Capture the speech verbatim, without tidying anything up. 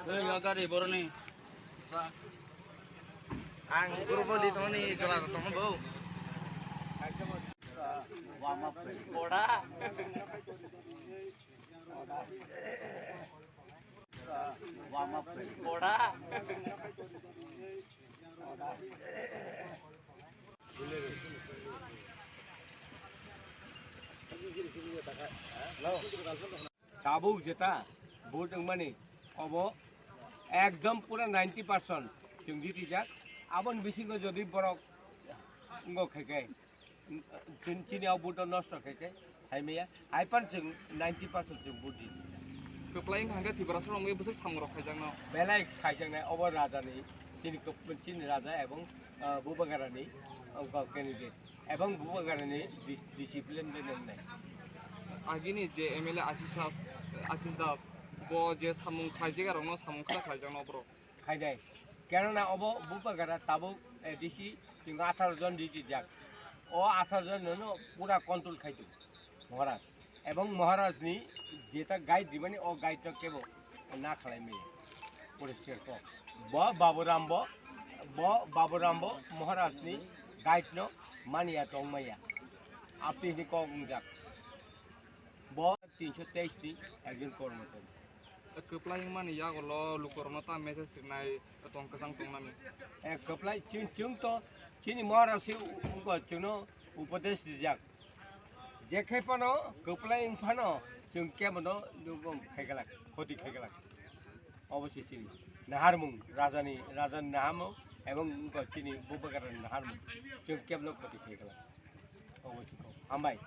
Oi, yo gari boroni. Ang guru boli tongni jora tong bo. Oda. Oda. Tabuk jeta vote wngmani obo ekdom pura ninety percent chwng jitijak. Aboni bisingo jodi borok wngkha khe, chini, chini o vote nosto khe khe saimaya. Hai pan chwng ninety percent chwng vote jitijak. Kwplai wngkha hwnkhe Tiprasa rok wngwi bwswk samung rok khaijakno. Belai khaijaknai obo rajani, chini kwp-, chini raja ebong, ah, Bubagrani, ah, candidate. Ebong Bubagrani dis-, discipline de nang nai. Agini je M L A Ashish Das, Ashish Das, bo je samung khlaijak rokno samung khlai khlaijakno borok. Khainai. Kenona obo Bubagra tabuk A D C chwng atharo jon rijak. O atharo jon nono pura control khaidu. Maharaj. Ebong Maharaj ni jeta guide dimani o guide no kebo na khlai maya. Poriskar kok. Bo Baburam bo, bo Baburam bo Maharaj ni guide no maniya tong maya. Apni ni kok wngjak. Bo tinsho teis ni ekjon kormochari. Kwplai wngmani yagulo lukurokno ta message rwnai tong kwchang tongnani. Eh, kwplai chwng, chwng to chini Maharaj se u-, uko chwngno upodesh rijak. Jekhe phano kwplai wng phano chwng kebono nukgo khaikhlak, khoti khaikhlak. Obo se chini naharmung, rajani, rajani naharmung, ebong wngkha chini Bubagrani naharmung. Chwng kebono khoti khaikhlak. Obo se kok. Hambai.